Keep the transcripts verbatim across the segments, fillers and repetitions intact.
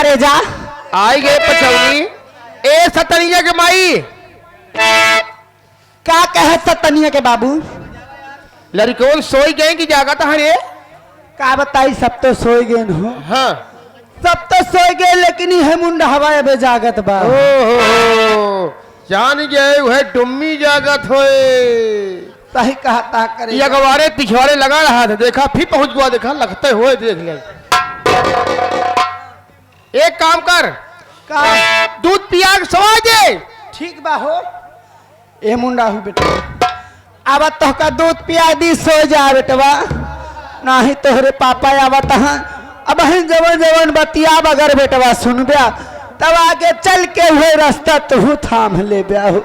ए जा। आई गए पचौनी। ए सतनिया के माई। का कहे सतनिया के बाबू? लड़कवन सोई गए कि जागत हैं रे? का बताई, सब तो सोई गए हो। हाँ। सब तो सोई गए, लेकिन इहे मुंडहवा अबे जागत बा। ओहो, जान गए, उहे डुम्मी जागत होए। सही कहता करे। ये अगवारे पिछवारे लगा रहा था, देखा, फिर पहुंच गया, देखा, लगते हुए देख ले। एक काम कर, का? दूध पिया के सवा दे। ठीक बा हो। ए मुंडा हूँ बेटवा, अब तोहका दूध पिया दी, सो जा बेटवा, नाही तोहरे पापा आवत हैं। अब हम जवन जवन बतिया बगर बेटवा सुनब्या, तब आगे चल के हुए रास्ता तू थाम ले ब्या हो।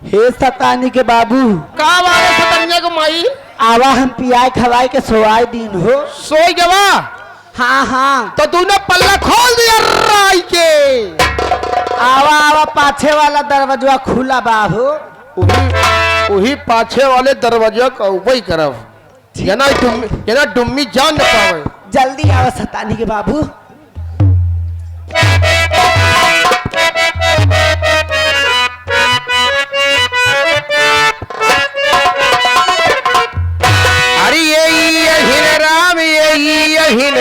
हे सतानी के बाबू। का बारे सतनिया के माई? आवा हम पियाए खवाए के सोआए दीन हो। सोई गवा? हाँ, हाँ। तो तूने पल्ला खोल दिया राई के। आवा, आवा, पाछे वाला दरवाजा खुला बा हो। उही, उही पाछे वाले दरवाजा का ऊपर ही करब। ठीक। ये ना डुम्मी, ये ना डुम्मी जान न पावे। जल्दी आवा सतानी के बाबू। अरे ये अहिन राम, ये अहिन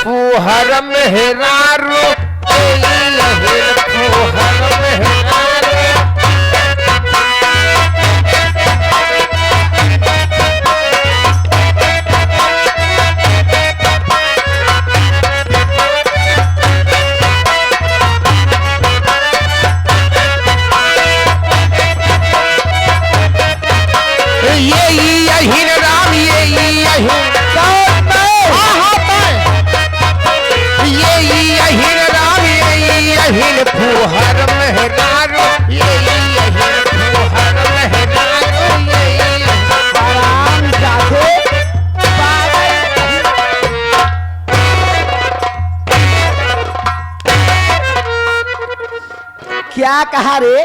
फुहर मेहरारू, ये अहिन फुहर मेहरारू। ये ई अहिन राम, ये ई अहिन। कौन मैं? हाँ, हाँ, मैं। ये ई अहिन राम, ये ई अहिन फुहर मेहरारू, ये ई अहिन फुहर मेहरारू, ये ई अहिन। हराम जादे, पागल। क्या कहा रे?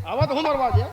आवा तो हूँ मरवा दिया।